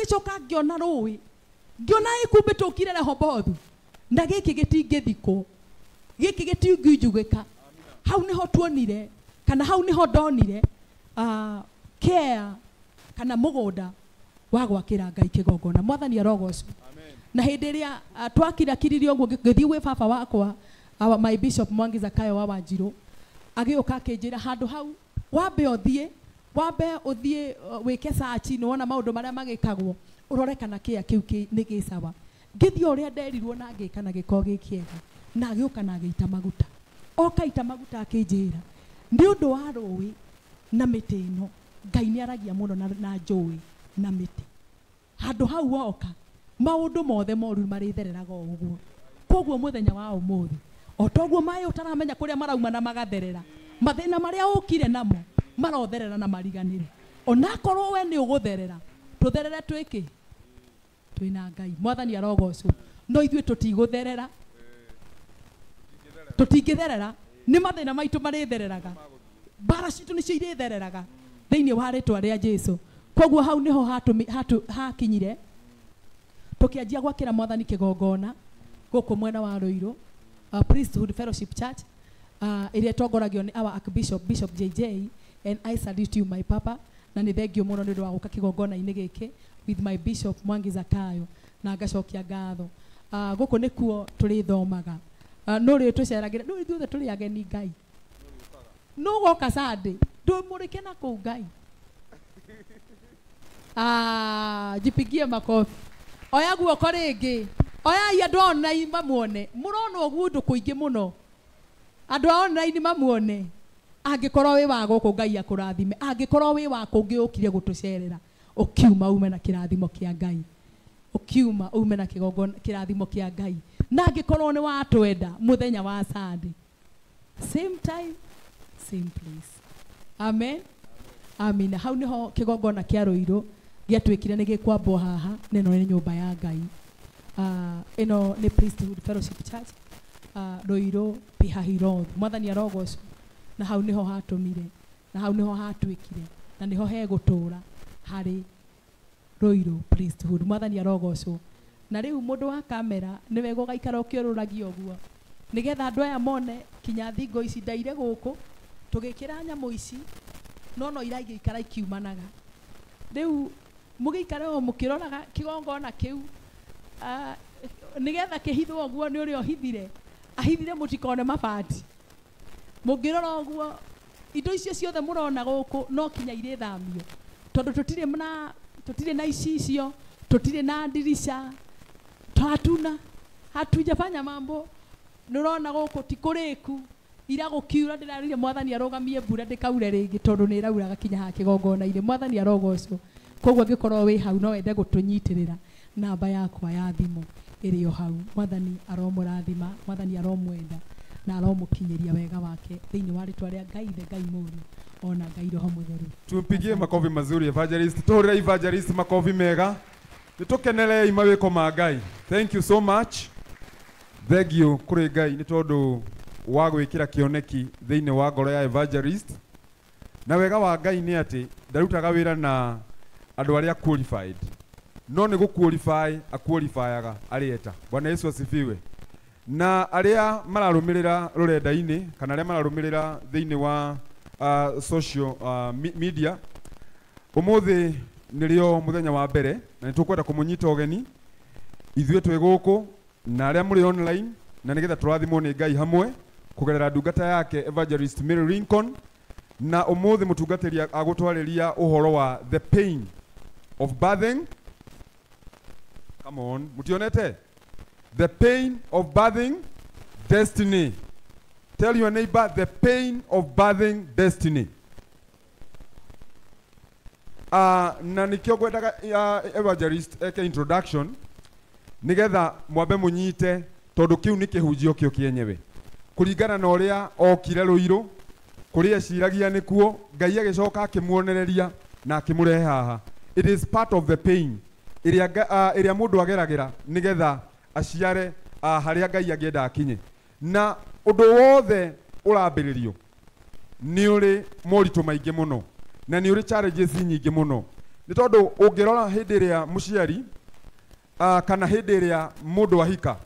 Ngĩcoka ngĩona rũĩ, ngĩona ĩkumbĩ tũkire Rehobothu, na gĩkĩ gĩtingĩthikwo, gĩkĩ gĩtingĩnjugĩka. Hau nĩho tuonire, kana hau nĩho ndonire care kana mũgũnda wa gwakĩra Ngai kĩgongona. Mwathani arogocwo. Na hĩndĩ ĩrĩa twakirakiririe ũguo, ngĩthiĩ gwĩ baba wakwa, my bishop Mwangi Zakayo wa Wanjirũ, agĩũka akĩnjĩra handũ hau wambe ũthiĩ, wambe ũthiĩ wĩke search, nĩwona maũndũ marĩa magĩkagwo, ũrore kana kĩa kĩu nĩ gĩcawa. Ngĩthiĩ ũrĩa nderirwo na ngĩka na gĩkorwo gĩ kĩega, na agĩũka na agĩita maguta. Oka ita maguta akĩnjĩra nĩ ũndũ wa rũĩ na mĩtĩ ĩno, Ngai nĩ aragia mũno na njũĩ na mĩtĩ. Handũ hau woka maũndũ mothe moru marĩthereraga o ũguo. Koguo mũthenya wa ũmũthĩ, o toguo maĩ ũtaramenya kũrĩa marauma na magatherera, mathĩna marĩa ũkire namo marotherera na mariganĩre. Onakorwo we nĩ ũgũtherera, tũtherere twĩkĩ? Twĩna Ngai. Mwathani arogocwo. No ithuĩ tũtigũtherera, tũtingĩtherera, nĩ mathĩna maitũ marĩthereraga, mbara citũ nĩcio irĩthereraga thĩinĩ wa rĩtwa rĩa Jesu. Koguo hau nĩho hakinyire tũkĩanjia gwakĩra Mwathani kĩgongona gũkũ mwena wa Ruiru, Priesthood Fellowship Church, ĩrĩa ĩtongoragio nĩ our Archbishop, Bishop JJ, and I salute you my papa, na nĩ thengio mũno nĩ ũndũ wa gũka kĩgongona-inĩ gĩkĩ with my Bishop Mwangi Zakayo, na ngacokia ngatho. Gũkũ nĩkuo tũrĩthomaga. No rĩ tũceragĩra, no ithuothe tũrĩ ageni Ngai. No goka Sunday, ndũmũrĩke na kũu Ngai. Jipigie makofi. Oya guoko rĩngĩ. Oyai andũ a online mamuone. Mũrona ũguo ũndũ kũingĩ mũno. Andũ a online mamuone. Angĩkorwo wĩ wa gũkũ Ngai akũrathime. Angĩkorwo wĩ wa kũngĩ ũkire gũtũcerera, ũkiuma ume na kĩrathimo kĩa Ngai. Ũkiuma ume na kĩgongona kĩrathimo kĩa Ngai. Na angĩkorwo nĩ watwenda mũthenya wa Sunday, same time, same place. Amen. Amina. Hau niho kĩgongona kĩa Ruiru gĩatuĩkire nĩ gĩkwambwo haha, na ĩno nĩ nyũmba ya Ngai. Ĩno nĩ Priesthood Fellowship Church, Ruiru Pihahiroth. Mwathani arogocwo. Na hau niho hatũmire, na hau niho hatuĩkire, na niho hegũtũra harĩ Ruiru Priesthood. Mwathani arogocwo. Na rĩu mũndũ wa kamera nĩwe gũgaikara ũkĩũrũragia ũguo, nĩgetha andũ aya mone kinya thingo ici ndaire gũkũ tũgĩkĩra nyamũ ici, no no iragĩikara ikiumanaga. Rĩu mũgĩikare o mũkĩroraga kĩgongona kĩu, nĩgetha kĩhithwo ũguo nĩ ũrĩa ũhithire, ahithire mũtikone mabati. Mũngĩrora ũguo indo icio ciothe mũrona gũkũ no kinya irĩthamio, tondũ tũtirĩ na icicio, tũtirĩ na ndirica, hatuna, hatujafanya mambo. Nĩũrona gũkũ ti kũrĩku, ira gũkiura ndĩrarire Mwathani arũgamie mbura ndĩkaure rĩngĩ, tondũ nĩ ĩrauraga kinya haha kĩgongona-inĩ. Mwathani arogocwo. Koguo angĩkorwo wĩ hau no wende gũtũnyitĩrĩra, namba yakwa ya thimũ ĩrĩ o hau. Mwathani aromũrathima, Mwathani aromwenda na aromũkinyĩria wega wake thĩinĩ wa rĩtwa rĩa Ngai Ithe, Ngai Mũriũ, ona Ngai Roho Mũtheru. Tumpigie makofi mazuri evangelist. Tuhurire evangelist makofi mega. Nitukenerei mawĩko ma Ngai. Thank you so much. Thank you kũrĩ Ngai nĩ tondũ wa gwĩkĩra kĩoneki thĩinĩ wa ngoro ya evangelist. Na wega wa Ngai nĩ atĩ ndarutaga wĩra na andũ arĩa qualified, no nĩ gũ-qualify aqualifyaga arĩeta. Bwana Yesu asifiwe. Na arĩa mararũmĩrĩra rũrenda-inĩ kana arĩa mararũmĩrĩra thĩinĩ wa social media, ũmũthĩ nĩrĩo mũthenya wa mbere na nĩ tũkwenda kũmũnyita ũgeni ithuĩ twĩ gũkũ na arĩa mũrĩ online, na nĩgetha tũrathimwo nĩ Ngai hamwe kũgerera ndungata yake Evangelist Mary Lincoln. Na ũmũthĩ mũtungatĩri agũtwarĩria ũhoro wa the pain of birthing. Come on, mũtionete? The pain of birthing destiny. Tell your neighbor, the pain of birthing destiny. Na nikio ngwendaga evangelist eke introduction nigetha mwambe munyite, tondu kiu ni kihunjio kio kienyewe kuringana na uria okire Ruiru kuria eciragia nikuo Ngai agicoka akimuonereria na akimurehe haha. It is part of the pain iria mundu ageragira nigetha aciare haria Ngai angienda akinye. Na undu wothe urambiririo ni uri moritũ maingĩ mũno na ni uri challenges nyingĩ mũno, Nĩ tondũ ũngĩrora hĩndĩ ĩrĩa mũciari kana hĩndĩ ĩrĩa mũndũ ahika,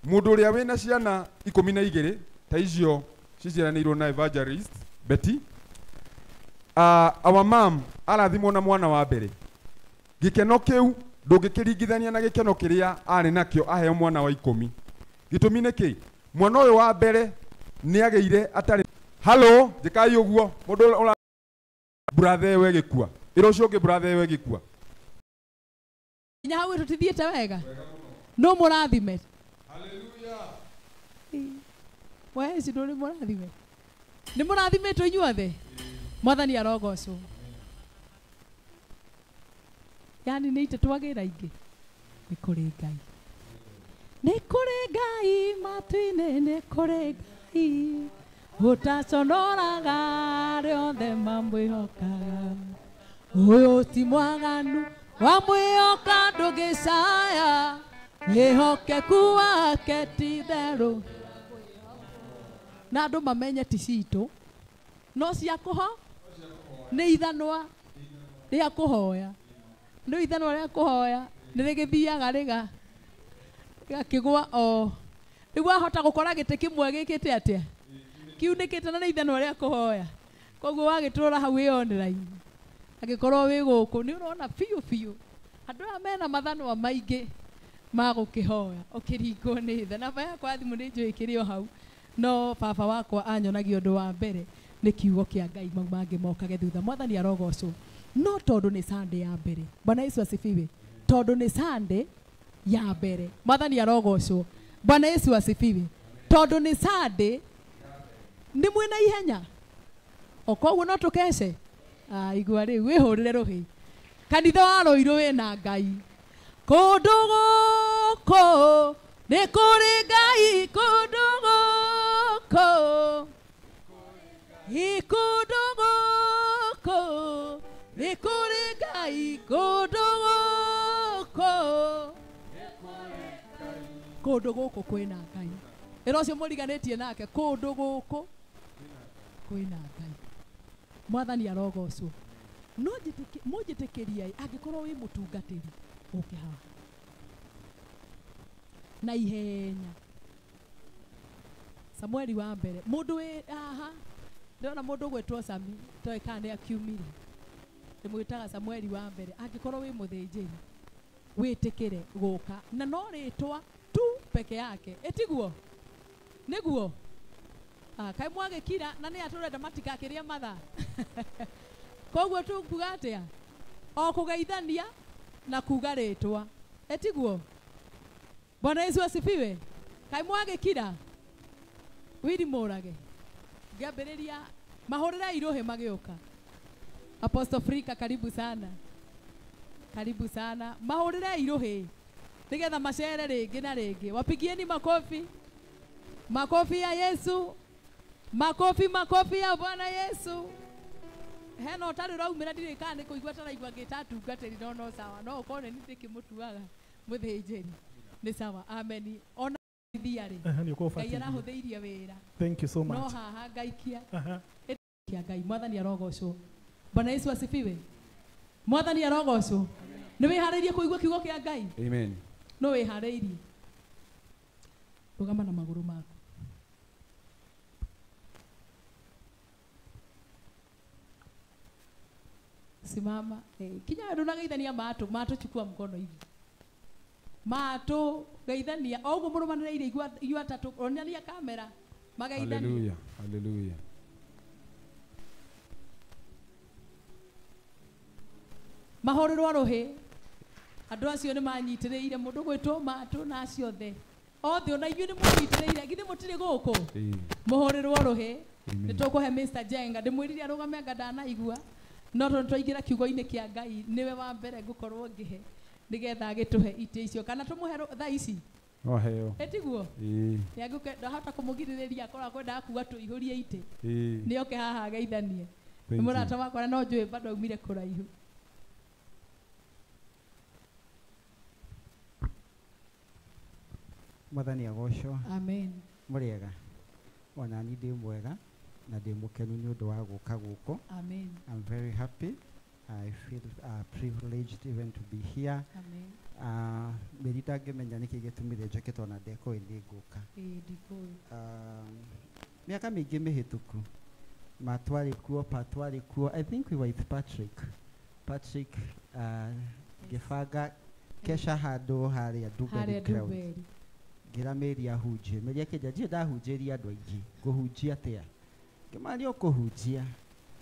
mũndũ ũrĩa wĩna ciana 12 ta icio ciciaranĩirwo na evangelist Betty, our mom arathimwo na mwana wa mbere. Gĩkeno kĩu ndũngĩkĩringithania na gĩkeno kĩrĩa arĩ nakĩo aheo mwana wa 10. Gĩtũmi nĩ kĩ? Mwana ũyũ wa mbere nĩ agĩire atarĩ halo njĩkai ũguo mũndũ ũra brother we gĩkua ĩra ũcio ũngĩ brother we gĩkua. Nginya hau tũtithiĩte wega no mũrathime. Hallelujah. We ici ndũrĩ mũrathime, nĩ mũrathimĩtwo inyuothe. Mwathani arogocwo. Yani nĩ ite twagĩra ingĩ nĩ kũrĩ Ngai, nĩ kũrĩ Ngai matu-inĩ, nĩ kũrĩ Ngai ũtaconoraga arĩa othe mamwĩhokaga. Ũyũ ti mwaganu wamwĩhoka ndũngĩcaya, wĩhokeku wake ti therũ. Na andũ mamenye ti citũ no cia kũho nĩ ithanwa rĩa kũhoya, nĩ ithanwa rĩa kũhoya nĩ rĩgĩthiaga rĩgakĩgwa o rĩu wahota gũkora gĩtĩ kĩmwe gĩkĩte atĩa kiunĩkĩte na nĩ ithanwa rĩa kũhoya. Koguo wagĩtũra hau wĩ online angĩkorwo wĩ gũkũ nĩ ũrona biũ biũ andũ aya mena mathanwa maingĩ ma gũkĩhoya ũkĩringwo nĩ tha. Namba yakwa ya thimũ nĩ njũĩ ĩkĩrĩ o hau, no baba wakwa anyonagia ũndũ wa mbere nĩ kiugo kĩa Ngai, mau mangĩ mokage thutha. Mwathani arogocwo. No tondũ nĩ Sunday ya mbere, Bwana Yesu asifiwe. Tondũ nĩ Sunday ya mbere, Mwathani arogocwo. Bwana Yesu asifiwe. Tondũ nĩ Sunday nĩ mwĩna ihenya o koguo no tũkece igua rĩu wĩhũrĩre rũhĩ. Kanitha wa Rũirũ wĩna Ngai kũndũ gũkũ nĩ kũrĩ Ngai, kũndũ gũkũ kũndũ gũkũ nĩ kũrĩ Ngai, kũndũ gũkũ kũndũ gũkũ kwĩna Ngai. Ĩra ũcio mũriganĩtie nake kũndũ gũkũ kwĩna Ngai. Mwathani arogocwo. No mũnjĩtĩkĩrie angĩkorwo wĩ mũtungatĩri ũke haha na ihenya. Samueli wa mbere mũndũ wĩ haha ndĩrona mũndũ ũgwĩtwo Sami toĩ kana nĩ akiumire, ndĩmwĩtaga Samueli wa mbere. Angĩkorwo wĩ mũthĩnjĩri wĩtĩkĩre gũka na no rĩtwa tu peke yake, ĩtiguo nĩguo kaĩ mwagĩkira na nĩ atũrenda matikakĩrie mathaa. Koguo tũkuga atĩa? O kũgeithania na kuga rĩtwa, ĩtiguo. Bwana Yesu asifiwe. Kaĩ mwagĩkira wiri mũrage ngĩambĩrĩria mahũrĩre irũhĩ magĩũka. Apostle Frika karibu sana, karibu sana. Mahũrĩre irũhĩ nĩgetha macere rĩngĩ na rĩngĩ. Wapigieni makofi, makofi ya Yesu, makofi, makofi ya Bwana Yesu. Hena ũtarĩ ũraumĩra ndirĩ kana nĩ kũigua taraigua ngĩta atungatĩri no no sawa, no ũkorwo nĩ ndĩkĩmũtuaga mũthĩnjĩri nĩ sawa. Amen. Ona thiarĩ Ngai arahũthĩirie wĩra. Thank you so much. No haha ngaikia kia Ngai. Mwathani arogocwo. Bwana Yesu asifiwe. Mwathani arogocwo. Nĩ wĩharĩirie kũigua kiugo kĩa Ngai? Amen. No wĩharĩirie? Rũgama na magũrũ maku. Simama. Kinya ndũnageithania matũ, matũ chukua mkono hivi. Matũ geithania o ũguo mũrũmanĩrĩire inyuĩ atatũ, onania kamera mageithania. Hallelujah. Hallelujah. Mahũrĩrwo rũhĩ andũ acio nĩ manyitĩrĩire mũndũ gwĩtwo matũ na acio othe othe ona inyuĩ nĩ mũnyitĩrĩire, githĩ mũtirĩ gũkũ? Mũhũrĩrwo rũhĩ. Nĩ tũkũhe Mr. Jenga, ndĩmwĩrire arũgame anga ndanaigua, no tondũ twaingĩra kiugo-inĩ kĩa Ngai nĩwe wa mbere ngũkorwo ngĩhe nĩgetha agĩtũhe itĩ icio kana tũmũhe thaa ici no heo ĩtiguo nĩangĩũke ndahota kũmũgirĩrĩria akorwo akwendaga kuga tũihũrie itĩ nĩoke haha ageithanie. Nĩ mũrata wakwa na no njũĩ bado aumire kũraihu. Mwathani agocwo. Amen. Mũrĩega. Ona niĩ ndĩ mwega na ndĩ mũkenu nĩ ũndũ wa gũka gũkũ. Amen. I'm very happy. I feel privileged even to be here. Amen. Meri ndangĩmenya nĩkĩ gĩtũmire njoke tondũ ona ndekũĩ nĩ ngũka. Ĩĩ ndikũĩ. Mĩaka mĩingĩ mĩhĩtũku matwarĩ kuo, patwarĩ kuo. I think we were with Patrick. Patrick ngĩbanga kesha handũ harĩa Ndumberi ground. Ngĩra Mary ahunjie. Mary akĩnjĩra ndirĩ ndahunjĩria andũ aingĩ, ngũhunjia atĩa? Ngĩmaria ũkũhunjia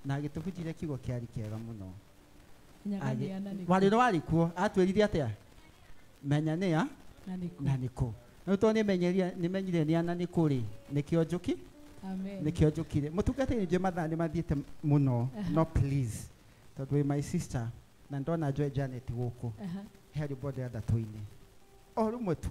na agĩtũhunjĩria kiugo kĩarĩ kĩega mũno. Warĩ warĩ kuo, atwĩrire atĩa? Menya nĩa na nĩkũ. No tondũ nĩmenyire nĩa na nĩkũ rĩ, nĩkĩo njũki? Amen. Nĩkĩo njũkire. Mũtungatĩri nĩnjũĩ mathaa nĩ mathiĩte mũno, no please, tondũ wĩ my sister na ndona Joy Janet gũkũ. He rwĩmbo ndĩrenda tũine. O rũmwe tu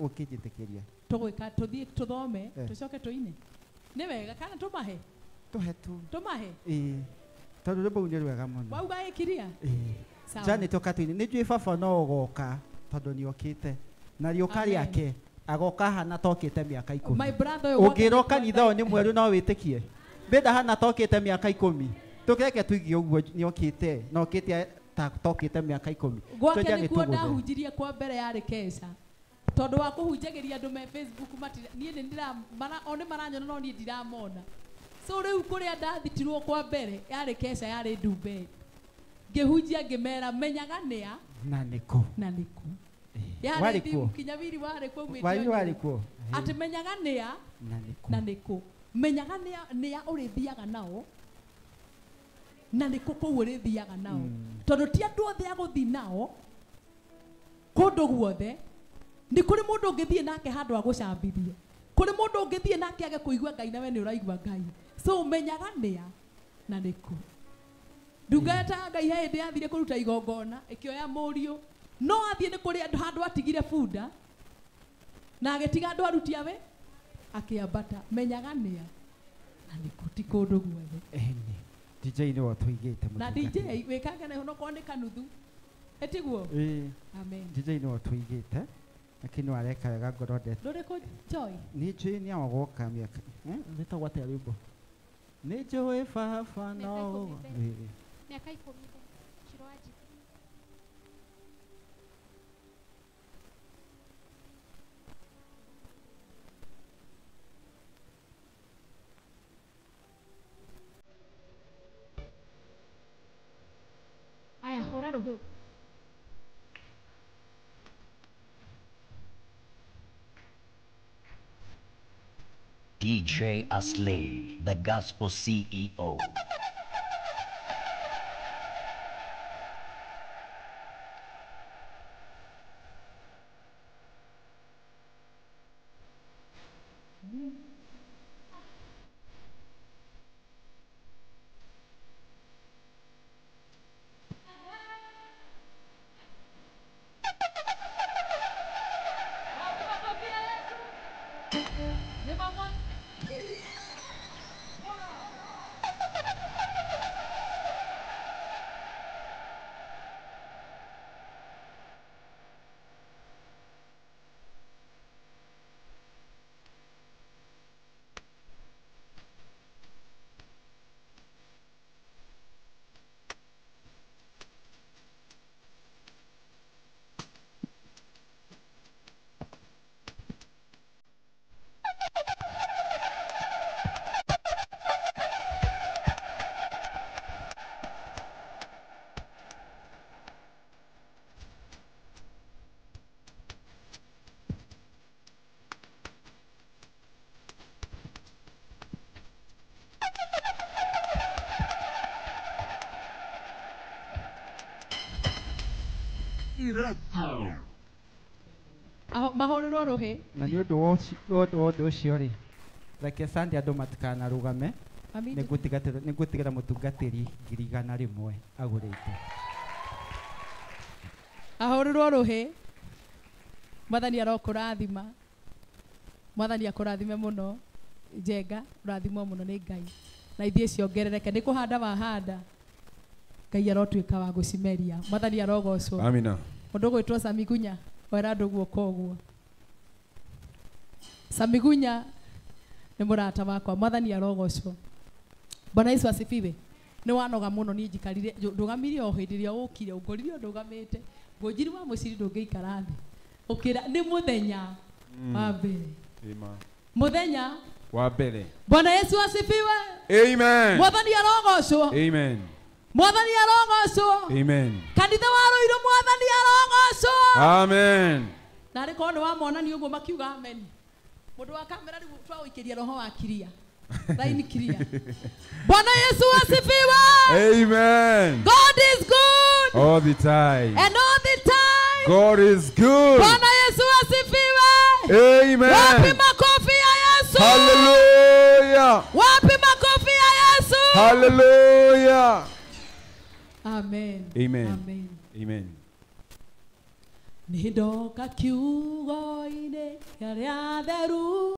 ũkĩnjĩtĩkĩria. Tũgwĩka tũthiĩ tũthome tũcoke tũine. Nĩ wega kana tũmahe? Tũhe tu. Tũmahe? Ĩĩ. Tondũ rwĩmbo rũu nĩ rwega mũno. Wauga ĩkiria? Ĩĩ. Janet ũka tũine. Nĩ njũĩ baba no ũgoka tondũ nĩ okĩte. Na rĩũka rĩake agoka hana tokĩte mĩaka 10. My brother ũngĩrwo kanitha ũyũ nĩ mwerũ no wĩtĩkie. Mbĩnda hana tokĩte mĩaka 10. Tũkĩreke tũigie ũguo nĩ okĩte na okĩte ta tokĩte mĩaka 10. Gwake nĩkuo ndahunjirie kwa mbere yarĩ kesha. Tondũ wa kũhunjagĩria andũ me Facebook niĩ nĩ ndĩra o nĩ maranyona no niĩ ndiramona. So rĩu kũrĩa ndathitirwo kwa mbere yarĩ kesha yarĩ Ndumberi. Ngĩhunjia ngĩmera menyaga nĩa na nĩkũ. Na nĩkũ. Yarĩ thimu kinya wiri warĩ kuo mwĩtio. Warĩ kuo. Atĩ menyaga nĩa na nĩkũ. Menyaga nĩa ũrĩthiaga nao na nĩkũ kũu ũrĩthiaga nao. Tondũ ti andũ othe a gũthiĩ nao kũndũ guothe. Nĩ kũrĩ mũndũ ũngĩthiĩ nake handũ agũcambithie. Kũrĩ mũndũ ũngĩthiĩ nake age kũigua Ngai na we nĩ ũraigua Ngai. So menyaga nĩa na nĩkũ. Ndungata Ngai he hĩndĩ yathire kũruta igongona ĩkĩoya mũriũ. No athiĩ nĩ kũrĩ andũ handũ atigire bunda na agĩtiga andũ aruti awe akĩambata. Menyaga nĩa na nĩkũ, ti kũndũ guothe. DJ nĩ watũigĩte. Na DJ wĩkange nayo no korwo nĩ kanuthu. Ĩtiguo? Ĩĩ. Amen. DJ nĩ watũigĩte. Lakini wareka wega ngoro ndeto. Ndũrĩkũ Joy? Nĩ njũĩ nĩ agoka mĩaka. Wĩtagwo atĩa rwĩmbo? Nĩ njũĩ baba no. Mĩaka 10 Shiro wa Njiki. Aya, hũra rũhĩ. DJ Aslay, the Gospel CEO. Mahũrĩrwo rũhĩ. Na nĩ ũndũ wa ũndũ ũcio rĩ, reke Sunday andũ matikanarũgame. Nĩngũtigĩra mũtungatĩri 100,000 agũrĩte. Ahũrĩrwo rũhĩ. Mwathani arokũrathima. Mwathani akũrathime mũno. Njenga, ũrathimwo mũno nĩ Ngai. Na ithiĩ ciongerereke. Nĩ kũhanda wahanda. Ngai arotuĩka wa gũcimeria. Mwathani arogocwo. Amina. Mũndũ ũgwĩtwo Samigunya, wera andũ guoko ũguo. Samigunya nĩ mũrata wakwa. Mwathani arogocwo. Bwana Yesu asifiwe. Nĩ wanoga mũno niĩ njikarire ndũgamirie o hĩndĩ ĩrĩa ũkire ũngorire ndũgamĩte ngũnjiri wa mũciri ndũngĩikara thĩ ũkĩra nĩ mũthenya wa mbere. Mũthenya wa mbere. Bwana Yesu asifiwe. Amen. Mwathani arogocwo. Amen. Mwathani arogocwo. Amen. Kanitha wa Ruiru mwathani arogocwo. Amen. Na rĩ korwo nĩ wamonania ũguo makiuga amen. Mũndũ wa kamera rĩu twaũikĩria roho wa kiria. Laini kiria. Bwana Yesu asifiwe. Amen. God is good. All the time. And all the time. God is good. Bwana Yesu asifiwe. Amen. Wapi makofi ya Yesu? Hallelujah. Wapi makofi ya Yesu? Hallelujah. Amen. Amen. Amen. Amen. Nĩndoka kiugo-inĩ kĩrĩa theru.